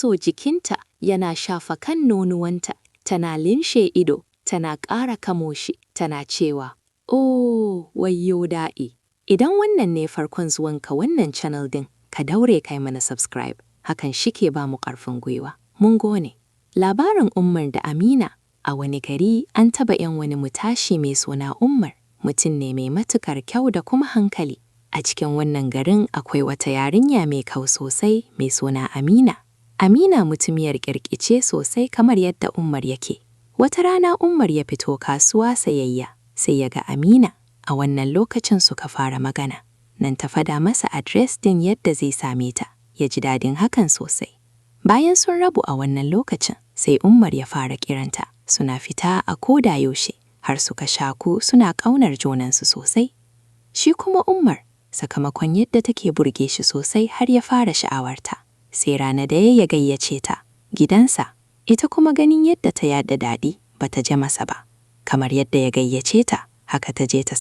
so jikinta yana shafa kan nonuwanta, tana limshe ido, tana ƙara kamo shi, tana cewa, "Oh, wayyo daɗi." Idan wannan ne farkon zuwanka wannan channel din, ka daure kai mana subscribe, hakan shi ke ba mu ƙarfin gwiwa. Mun gode. Labarin Umar da Amina. A wani gari an taɓa yin wani matashi mai suna Umar, mutum ne mai matukar kyau da kuma hankali. A cikin wannan garin akwai wata yarinya mai kyau sosai mai suna Amina. Amina mutumiyar kirki ce sosai kamar yadda Umar yake. Wata rana Umar ya fito kasuwa sayayya, sai ya ga Amina. A wannan lokacin suka fara magana. Nan ta fada masa address din yadda zai same ta, ya ji dadin hakan sosai. Bayan sun rabu a wannan lokacin, sai Umar ya fara kiranta, suna fita a koda yaushe, har suka shaku, suna ƙaunar junansu sosai. Shi kuma Umar, sakamakon yadda take burge shi sosai, har ya fara sha'awarta. Sai rana daya ya gayyace ta gidansa, ita kuma ganin yadda ta yada daɗi bata je masa ba. Kamar yadda ya gayyace ta, haka ta je ta